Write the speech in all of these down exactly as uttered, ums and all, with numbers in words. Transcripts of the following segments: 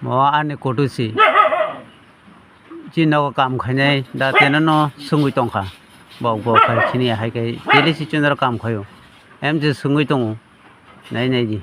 Mo ani kutu si. Chini nogo kam khainai da teno no sungwi tongkha. Bok bok khai chini hai khai daily si chini kam khaio. Em je sungwi tongo. Nai nai di.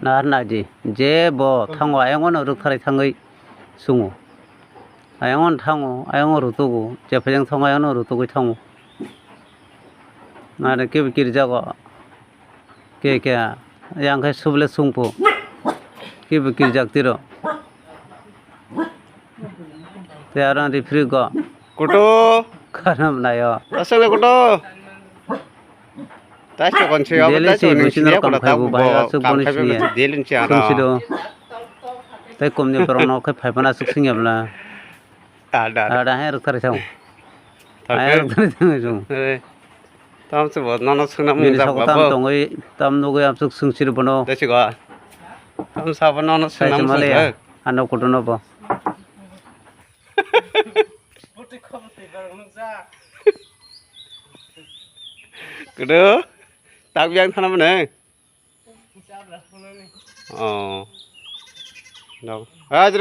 Nar naidi, je bo thango ayang ono rwktharwi thangwi sungo. Ayang ono thango, ayang ono rwtugo, jephejang thango ayang ono rwtugwi thango. Nare kebo kirjago, ke ke yang khe suble sungpo, kebo kirjak tiro. Tei aro referee go. Kutu. Kanam nayo. Asale kutu. Tai chokon se abo Daily tai si chokon machine se rok kam abo khaibo bai asuk kam boni khaibo sini. Daily si aro. Sung si do. Tai komni borok no khai phai phana asuk sing yabla. Ada, ada. Ada hai rwktharwi thang. Hai rwktharwi thang sung. Tam se bo nono sungna mung jak babo. Tam tongwi tam nugwi asuk sung si bono. Tai si go. Tam sa bo nono sungna mung jak. Ano kutu no bo. Kudu, tak biang thana mane. Oh. No. Ah,